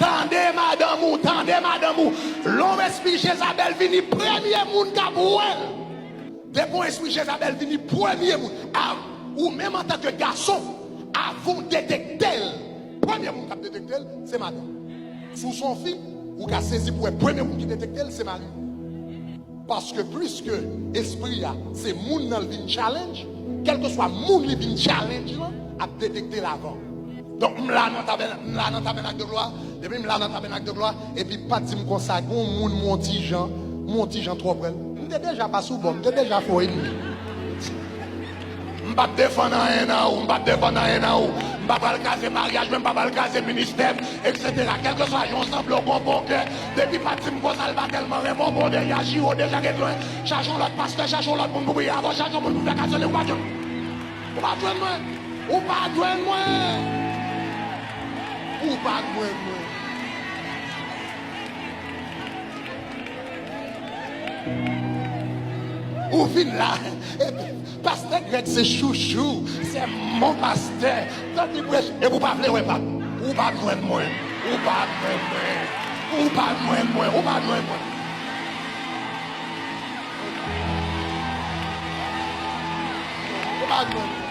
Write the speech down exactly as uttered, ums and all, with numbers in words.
Tande madanm ou, tande madanm ou. Lè yon espri Jezabèl vini, premye moun k ap wè l. Depi yon espri Jezabèl vini, premye moun. A, ou menm antanke gason, avan w detekte l, premye moun k ap detekte l, se madanm. Si w se yon fi, ou ka sezi pou wè premye moun ki detekte l, se mari w. Paske pliske espri a, se moun nan l vin challenge, kèlkeswa moun li vin challenge lan, ap detekte l avan. Donk, m la nan tabèn-, m la nan tabènak de glwa. Depi m la nan tabènak de glwa, epi pa di m konsa, gen yon moun m yon ti jan, m yon ti jan twò prè l. M te deja pa sou bò, m te deja fè w enmi. M p ap defann anyen nan ou, m p ap defann anyen nan ou. M pa pral kraze maryaj mwen, m pa pral kraze ministè m, etsetera. Kèlkeswa jan w sanble, w gon bon kè. Depi pa di m konsa, l pa tèlman renmen w, bon, deja chire w, deja ret lwen. Chache yon lòt pastè, chache yon lòt moun pou priye avè w, chache yon moun pou fè kazoli, ou pa jwenn. Ou pa jwenn mwen. Ou pa jwenn mwen. Ou pa jwenn mwen. Ou vin la. Epi, pastè Greg se chouchou, se mon pastè. Tank li preche, epi ou pa vle wè pa. Ou pa jwenn mwen. Ou pa jwenn mwen. Ou pa jwenn mwen. Ou pa jwenn mwen. Ou pa jwenn mwen.